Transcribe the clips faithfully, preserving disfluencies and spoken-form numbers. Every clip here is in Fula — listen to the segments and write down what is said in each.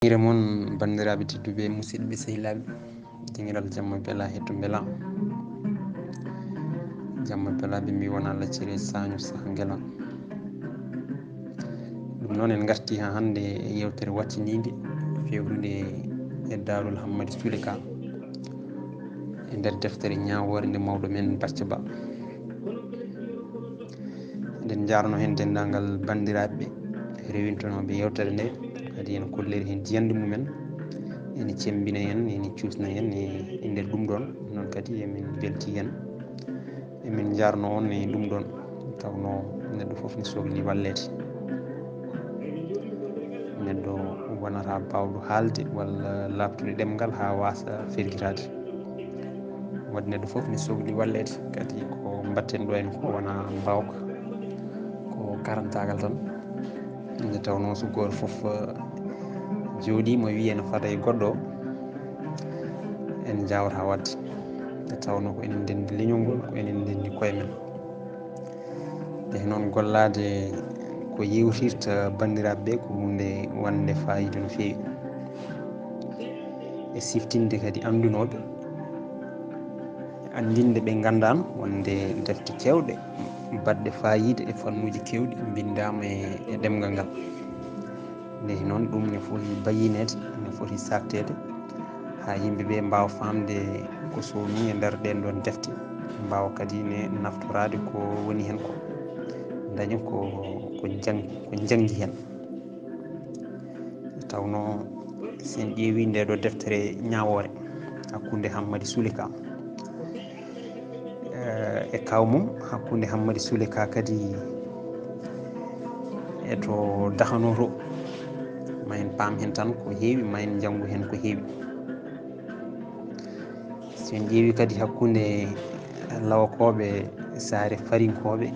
Ire mon, banndiraaɓe tedduɓe, musidɓe, sehilaaɓe, dingiral jamma bela, hetto bela. Jamma bela ɓe mbi wona laccire saño saha ngela. Ɗum noon en ngarti ha hannde e yewtere wattiniinde fewrude e Daarul Hammadi Suleka e nder deftere ñaawoore nde mawɗo men Bacca Ba. Eɗen njaarno heen denndaangal banndiraaɓe rewintonooɓe yewtere nde, kadi ene kolliri heen jiyannde mumen, ene cemmbina en, ene cuusna en e, e nder ɗum ɗoon. Noon kadi emin mbeltii heen, emin njaarno on e ɗum ɗoon. Tawnoo neɗɗo fof ne sokli walleede. Neɗɗo wonata baawɗo haalde walla laaɓtude ɗemngal haa waasa fergitaade. Waɗi neɗɗo fof ne sokli walleede, kadi ko mbaɗten ɗo en ko wona mbaawka, ko karantaagal tan. Nde tawnoo so gooto fof, eh, jooɗiima wiyi ene fada e goɗɗo, en njaawata waɗde. Nde tawnoo ko enen ndenndi leñol ngol, ko enen ndenndi koye men. Nde noon gollaade ko yewtirta banndiraaɓe ɓe ko huunde wonde faayiida no feewi. E siftinde kadi anndunooɓe, anndinde ɓe nganndaano wonde defte keewɗe baɗɗe faayiida e fannuuji keewɗi mbinndaama e, e ɗemngal ngal. Nde noon ɗum ne foti bayineede, ne foti saakteede, haa yimɓe ɓe mbaawa faamde ko soomi e nder ɗeen ɗoon defte, mbaawa kadi ne naftoraade ko woni heen ko, ndaña ko, ko jang-, ko njanngi heen. Tawnoo, so en ƴeewi nde ɗo deftere ñaawoore hakkunde Hammadi Suleka, eh, e kaw mum, hakkunde Hammadi Suleka kadi e to dahanoo to, ma en paam heen tan ko heewi, ma en njanngu heen ko heewi. So en ƴeewi kadi hakkunde lawakooɓe saare farinkooɓe,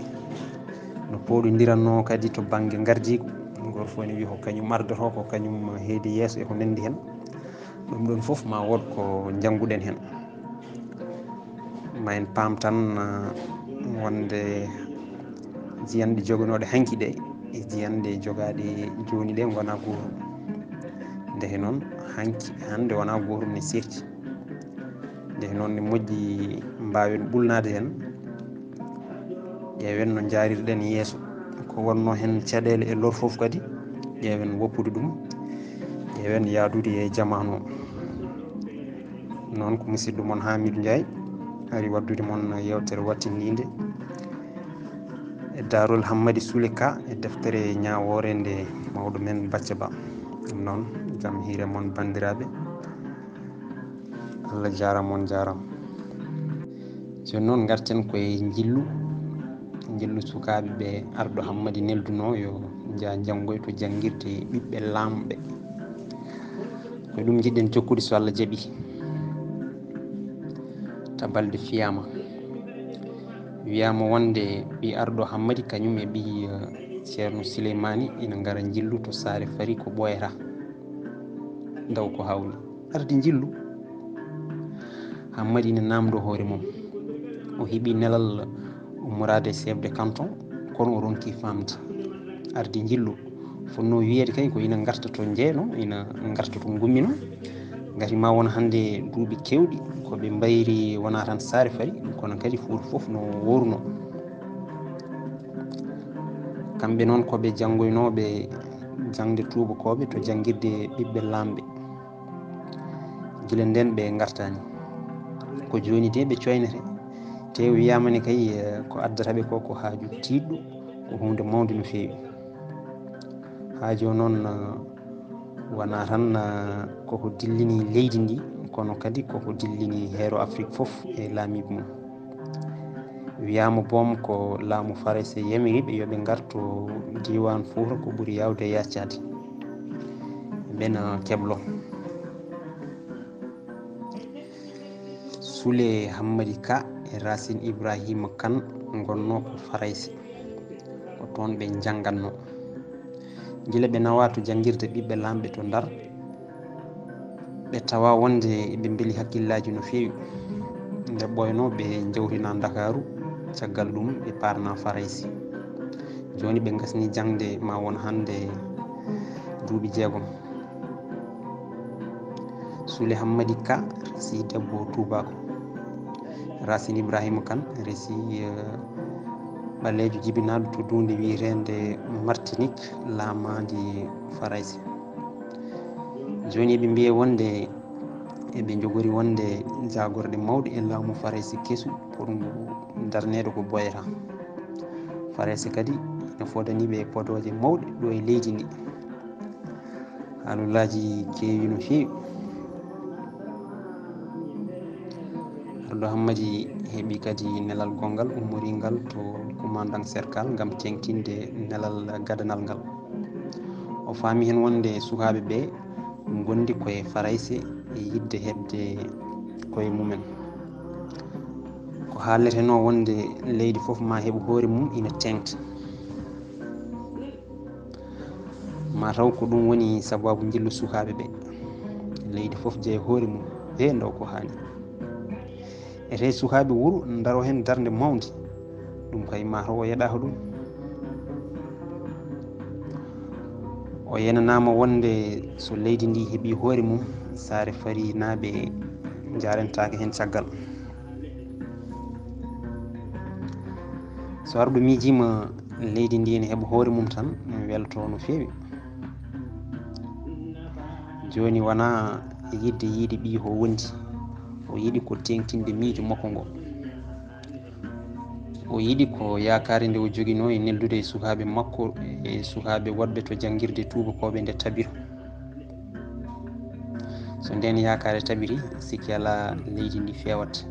no pooɗondirannoo kadi to bannge ngardiigu, gooto fof ne wiya ko kañum ardotoo, ko kañum heedi yeeso e ko nanndi heen. Ɗum ɗoon fof ma wood ko njannguɗen heen. Ma en paam tan, ah, wonde jiyanɗe joganooɗe hanki ɗe e jiyanɗe jogaaɗe jooni ɗe ngonaa gootum. Nde noon hanki, hannde wonaa gootum ne seerti. Nde noon ne moƴƴi mbaawen ɓulnaade heen. Ƴeewen no njaarirɗen yeeso. Ko wonnoo heen caɗeele e lor fof kadi, ƴeewen woppude ɗum. Ƴeewen yahdude e jamaanu o. Noon ko musidɗo mon Hamidou Ndiaye ari waddude mon yewtere wattiniinde e Daarol Hammadi Suleka e deftere ñaawoore nde mawɗo men Bacca Ba. Ɗum noon, jam hiire mon banndiraaɓe. Allah jaaraama, on jaaraama. Jooni noon ngarten koye njillu, njillu sukaaɓe ɓe arɗo Hammadi neldunoo yo njah njanngoy to janngirde ɓiɓɓe laamɓe. Ko ɗum njiɗɗen jokkude so Allah jaɓi. Tabalde fiyaama. Wiyaama wonde ɓii arɗo Hammadi kañum e ɓii, eh, Ceerno Sileymaani ina ngara njillu to saare fari ko ɓooyata. Ndaw ko hawni. Ardi njillu. Hammadi ina naamndo hoore mum. O heɓi nelal ummoraade chef de canton, kono o ronki faamde. Ardi njillu. Fotnoo wiyeede kay ko ina ngarta to njeeno, ina ngarta to ngummino. Ngati ma won hannde duuɓi keewɗi ko ɓe mbayri wonaa tan saare fari, kono kadi Fuuta fof no wooruno. Kamɓe noon ko ɓe janngoynooɓe jaŋde tuubakooɓe to janngirde ɓiɓɓe laamɓe. Gila ndeen ɓe ngartaani. Ko jooni de ɓe coynete. Te wiyaama ne kay, eh, ko addata ɓe ko, ko haaju tiiɗɗo, ko huunde mawnde no feewi. Haa jooni noon, eh, wonaa tan, eh, koko dillini leydi ndi, kono kadi koko dillini heero Afrik fof e laamiiɓe mum. Wiyaama boom ko laamu Farayse yamiri ɓe yo ɓe ngarto diiwaan Fuuta ko ɓuri yaawde e yaccaade. Ɓena keblo. Sule Hammadi Ka e Racine Ibrahima Kan ngonnoo ko Farayse. Ko toon ɓe njanngatnoo. Gila ɓe nawaa to janngirde ɓiɓɓe laamɓe to Ndar, ɓe tawa wonde ɓe mbeli hakkillaaji no feewi. Nde ɓooynoo ɓe njawtina Ndakaaru, caggal ɗum ɓe paarna Farayse. Jooni ɓe ngasni jaŋde ma won hannde duuɓi jeegom. Sule Hammadi Ka resi debbo tuubako. Racine Ibrahima Kane resi, eh, ɓaleejo jibinaaɗo to duunde wiyeteende Martinique, laamaandi Farayse. Jooni eɓe mbiya wonde eɓe njogori wonde jaagorɗe mawɗe e laamu Farayse kesu, potngu darneede ko boyata. Farayse kadi ina fodani ɓe podooje mawɗe ɗo e leydi ndi. Haalulaaji keewi no feewi. Arɗo Hammadi heɓi kadi nelal gonngal ummoringal to commandant cercal ngam teeŋtinde nelal gadanal ngal. O faami heen wonde sukaaɓe ɓe ngondi koye Farayse e yiɗde heɓde koye mumen. Ko haalnetenoo wonde leydi fof ma heɓ hoore mum ina teeŋta. Ma taw ko ɗum woni sabaabu njillu sukaaɓe ɓe. Leydi fof jeya hoore mum, he ndo ko haani. Ete sukaaɓe wuro ndaro heen darnde mawnde, ɗum kay ma taw o yeɗaaka ɗum. O yenanaama wonde so leydi ndi heɓi hoore mum, Saare Farinaaɓe njaarentaake heen caggal. So arɗo miijiima leydi ndi ene heɓa hoore mum tan, welto no feewi. Jooni wonaa yiɗde yiide ɓiy o wondi, o yiɗi ko teeŋtinde miijo makko ngo. O yiɗi ko yaakaare nde o joginoo e neldude e sukaaɓe makko, e sukaaɓe woɗɓe to janngirde tuubakooɓe nde tabiro. So ndeen yaakaare tabiri, sikki alaa leydi ndi feewat.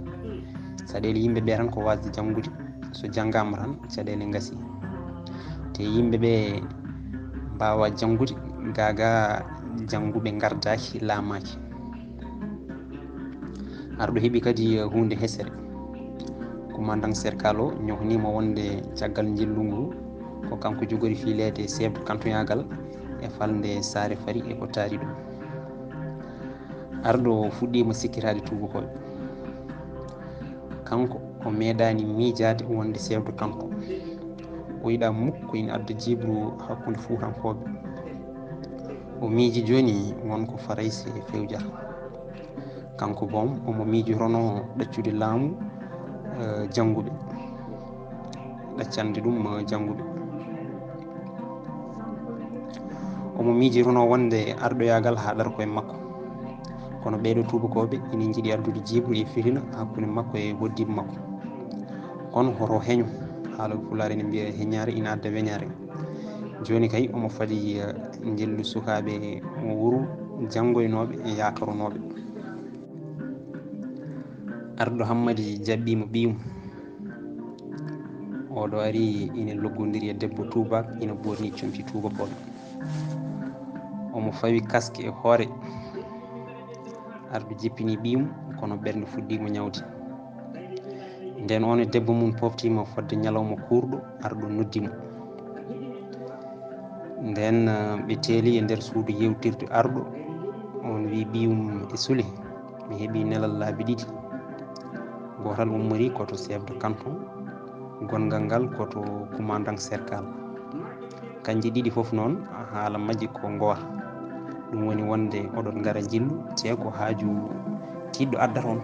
Caɗeele yimɓe ɓe tan ko waasde janngude. So janngaama tan, caɗeele ngasi. Te yimɓe ɓe mbaawa janngude, gaa gaa jannguɓe ngardaaki, laamaaki. Arɗo heɓi kadi huunde hesere. Commandant cercal o ñohniima wonde caggal njillu ngu, ko kanko jogori fiileede chef de canton yaagal e falnde Saare Fari e ko taari ɗum. Arɗo fuɗɗiima sikkitaade tuubakooɓe. Kanko o meeɗaani miijaade wonde chef de canton. O yiɗaa mukko ina adda jiiɓru hakkunde Fuutankooɓe. O miiji jooni won ko Farayse fewjata. Kanko boom omo miijotonoo ɗaccude laamu, eh, jannguɓe, ɗaccande ɗum, eh, jannguɓe. Omo miijotonoo wonde arɗoyaagal haa ɗara koye makko. Kono ɓeeɗo tuubakooɓe ina njiɗi addude jiiɓru e fitina hakkunde makko e hoɗdiiɓe makko. Kono hoto heño, haala Pulaar ene mbiya heñaare ina adda weñaare. Jooni kay omo fadi, eh, njillu sukaaɓe mo wuro janngoynooɓe e yaakaronooɓe. Arɗo Hammadi jaɓɓiima ɓiyum. Oɗo ari ina loggondiri e debbo tuubaak, ina ɓoorni comci tuubakooɓe. Omo fawi kaski e hoore. Arɗo jippini ɓiyum, kono ɓernde fuɗɗiima ñawde. Nden oon e debbo mum poftiima fodde ñalawma kuurɗo, arɗo noddi mo. Nden, eh, ɓe teeli e nder suudu yewtirde arɗo. On wi ɓiyum e Sule, mi heɓi nelal laabi ɗiɗi. Gootal ummori ko to chef de canton, gonngal ngal ko to commandant cercal. Kanji ɗiɗi fof noon, haala majji ko ngoota. Ɗum woni wonde oɗon ngara njillu, te ko haaju tiiɗɗo addata on.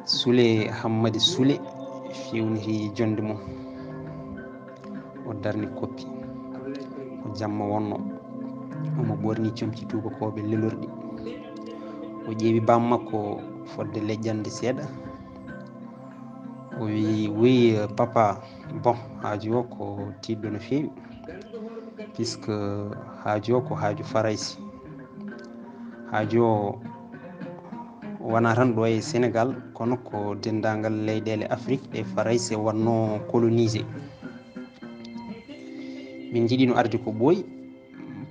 Sule Hammadi Sule fewniti jonde mum. O darni koppi. Ko jamma wonno. Omo ɓorni comci tuubakooɓe lelorɗi. O ƴeewi baam makko fodde leƴƴande seeɗa. O wi, wi, papa, bon, haaju o ko tiiɗɗo no feewi, puisque haaju o ko haaju Farayse. Haaju o wonaa tan ɗo e Sénégal, kono ko denndaangal leyɗeele Afrik ɗe Farayse wonnoo colonisé. Min njiɗino arde ko ɓooyi,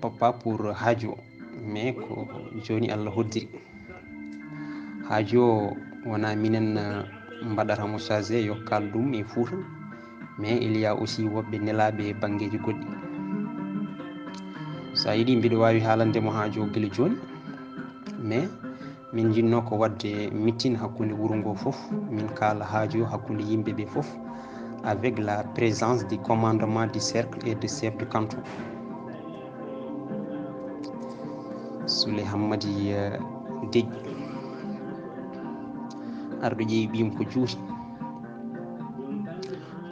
papa, pour haaju o, mais ko jooni Allah hoddiri. Haaju o wonaa minen, eh, mbaɗata mo chargé yo kaal ɗum e Fuuta, mais il y a aussi woɓɓe nelaaɓe e banngeeji goɗɗi. So a yiɗi, mbiɗo waawi haalande mo haaju o gila jooni, mais min njiɗno ko waɗde meeting hakkunde wuro ngo fof, min kaala haaju o hakkunde yimɓe ɓe fof, avec la présence du commandement du cercle et de chef de canton. Sule Hammadi, eh, deƴƴi. Arɗo ƴeewi ɓiyum ko juuti.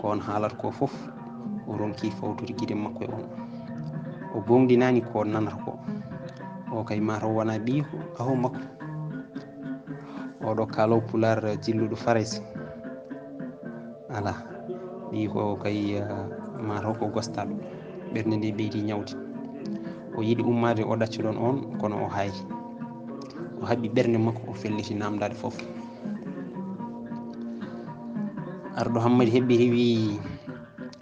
Ko on haalata ko fof, o ronki fawtude gite makko e on. O goongɗinaani ko nanata ko. O kay mataw wona ɓiyiko, aho makko. Oɗo kaalo pulaar jilluɗo Farayse. Alaa, ɓiyiko kay, eh, mataw ko gostaaɗo. Ɓernde nde ɓeydi ñawde. O yiɗi ummaade o ɗacca ɗon on, kono o haayri. O haɓɓi ɓernde makko, o felliti naamndaade fof. Arɗo Hammadi heɓɓiti, wii,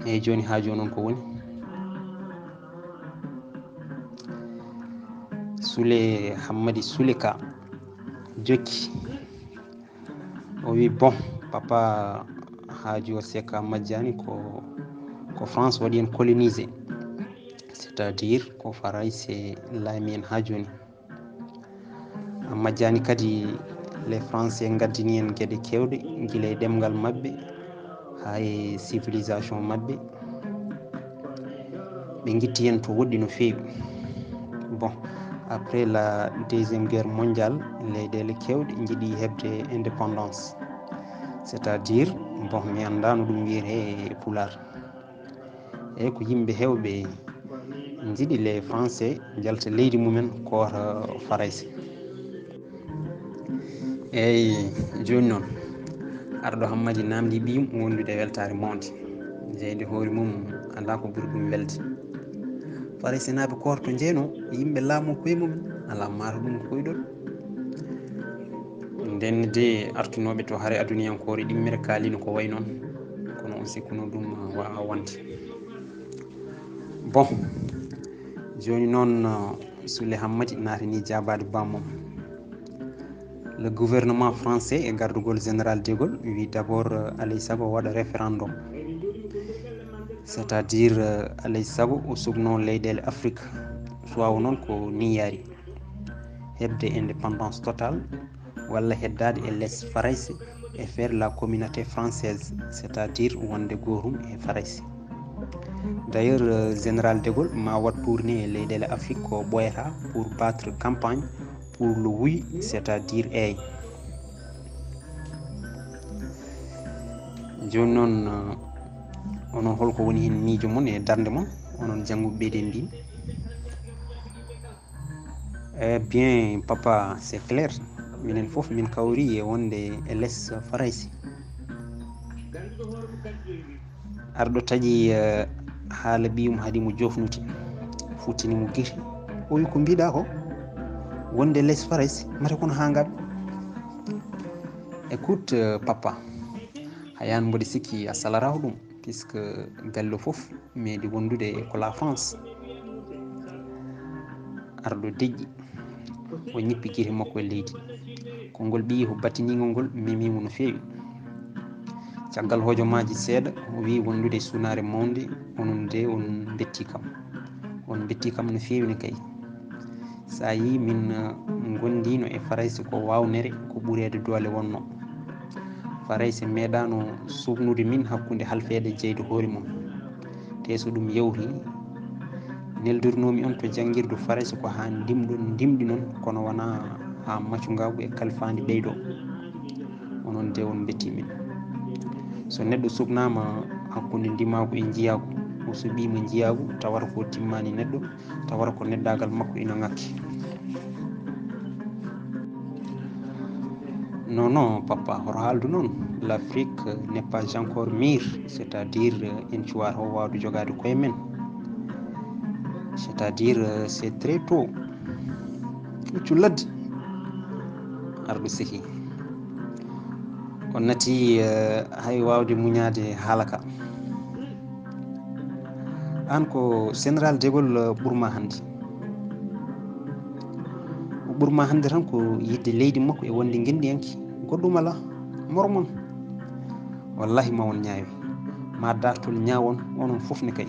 "Eey, jooni haa jooni on ko woni?" Sule Hammadi Sule Ka jokki. O wi, "Bon, papa, haaju o, c'est que a majjaani ko, ko France waɗi en colonisé. C'est-à-dire ko Farayse laami en haa jooni. A majjaani kadi, les Français ngaddini en geɗe keewɗe, gila e ɗemngal maɓɓe, haa e civilisation maɓɓe. Ɓe ngitti en to woɗɗi no feewi." Bon, après la Deuxième Guerre mondiale, leyɗeele keewɗe njiɗi heɓde indépendance. C'est-à-dire, bon, mi anndaa no ɗum wiyetee e pulaar. Eey, ko yimɓe heewɓe njiɗi les Français njalta leydi mumen, koota Farayse. Eey, jooni noon, Arɗo Hammadi naamndii ɓiyum wondude e weltaare mawnde, jeyde hoore mum alaa ko ɓuri ɗum welde. Faraysenaaɓe koorto njeeno yimɓe laamu koye mum, alaa maaro ɗum koyɗol. Nden de artunooɓe to hare aduniyankoore ɗimmere kaalino ko wayi noon, kono on sikkuno ɗum waawaa wonde. Bon, jooni noon, uh, Sule Hammadi naatani jaabaade bammum. Le gouvernement français e gardugol Général de Gaulle wi d'abord, uh, alay sago waɗa référendum. C'est-à-dire, uh, alay sago o sugno leyɗeele Afrique. Soit o noon ko ni yaari. Heɓde indépendance totale walla heddaade e les Farayse et faire la communauté française, c'est-à-dire wonde gootum e Farayse. D'ailleurs, euh, Général de Gaulle ma waɗ tournée e leyɗeele Afrique ko ɓooyata pour battre campagne pour le oui, c'est-à-dire eey. Jooni noon, euh, onon holko woni heen miijo mon e darnde mon, onon jannguɓe ɓeyden ndi? Eh bien, papa, c'est clair. Minen fof min kawri e wonde e les Farayse. Arɗo taƴi, eh, haala ɓiyum haadi mo jofnude. Futtini mo gite. O wi, "Ko mbiɗa ko? Wonde les Farayse, mate kono haa ngaɗa?" Écoute, eh, papa, hayaan mboɗo sikki a salaraako ɗum, puisque galle fof meeɗi wondude ko la France. Arɗo deƴƴi, o ñippi gite makko e leydi. Konngol ɓiyiiko battiniingol ngol memi mo no feewi. Caggal hojomaaji seeɗa, o wiyi wondude e sunaare mawnde, onon de on mbetti kam. On mbetti kam no feewi ne kay. So a yii min, eh, ngondino e Farayse ko waawnere, ko ɓureede doole wonno. Farayse meeɗaano suɓnude min hakkunde halfeede jeyde hoore mum. Te so ɗum yawti, neldurnoomi on to janngirdu Farayse ko haa ndimɗon, ndimɗinon, kono wonaa haa macungaagu e kalfaandi ɓeydoo. Onon de on mbetti min. So neɗɗo suɓnaama hakkunde ndimaagu e njiyaagu, o suɓiima njiyaagu, tawata ko timmaani neɗɗo, tawata ko neɗɗaagal makko ina ŋakki. Non, non, papa, hoto haaldu noon. L'Afrique n'est pas encore mûre, c'est-à-dire, euh, en cuwaata o waawde jogaade koye men. C'est-à-dire, euh, c'est très tôt. Puccu ladde. Arɗo seki. On nati, eh, hay waawde muñaade haala ka. Aan ko Général de Gaulle, eh, ɓurma hannde. O ɓurma hannde tan ko yiɗde leydi makko e wonde ngendiyanke. Goɗɗum alaa. Mormon. Wallahi ma on ñaawi. Ma dartol ñaawon, onon fof ne kay.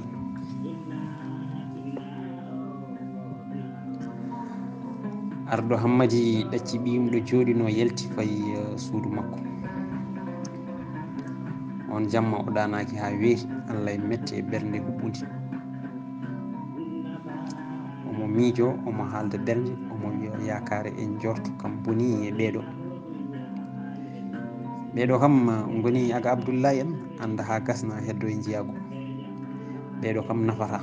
Arɗo Hammadi ɗacci ɓiyum ɗo jooɗinoo, yalti fayi, eh, suudu makko. On jamma o ɗaanaaki haa weeti, Allah e mette e ɓernde huɓɓundi. Omo Miijo, omo haalda belnde, omo wiya yaakaare e njorto kam boni e ɓeeɗo. Ɓeeɗo kam ngoni aga Abdullahi en, annda haa gasna heddo e njiyaagu. Ɓeeɗo kam nafata.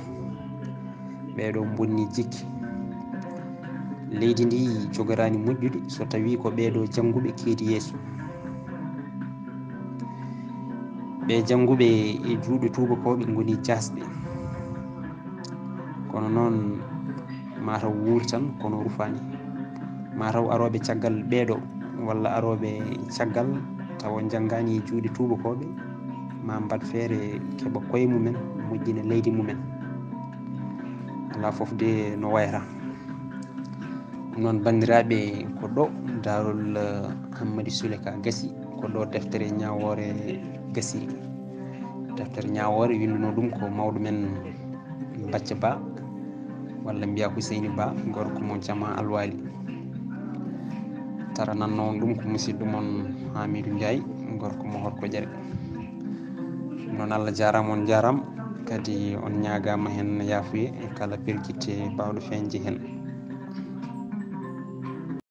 Ɓeeɗo mbonni jikki. Leydi ndi jogoraani moƴƴude so tawii ko ɓeeɗo jannguɓe keedi yeeso. Ɓe jannguɓe e juuɗe tuubakooɓe ngoni jaasɓe. Kono noon, mataw wuuri tan kono rufaani. Mataw arooɓe caggal ɓeeɗo walla arooɓe caggal tawa njanngaani e juuɗe tuubakooɓe, ma mbaɗ feere keɓa koye mumen, moƴƴina leydi mumen. Alaa fof de no wayata. Ɗum noon, banndiraaɓe, ko ɗo Daarul, eh, Hammadi Sule ka gasi, ko ɗo deftere ñaawoore gasiri. Deftere ñaawoore winnduno ɗum ko mawɗo men Bacca Ba, walla mbiya Huseyni Ba, gorko mo Jama Alwali. Tarananno on ɗum ko musidɗo mon Hamidou Ndiaye, gorko mo Horko Ƴere. Noon, Allah jaaraama, on njaaraama, kadi on ñaagaama heen yaafuye e kala pelgite baawɗo feeñde heen.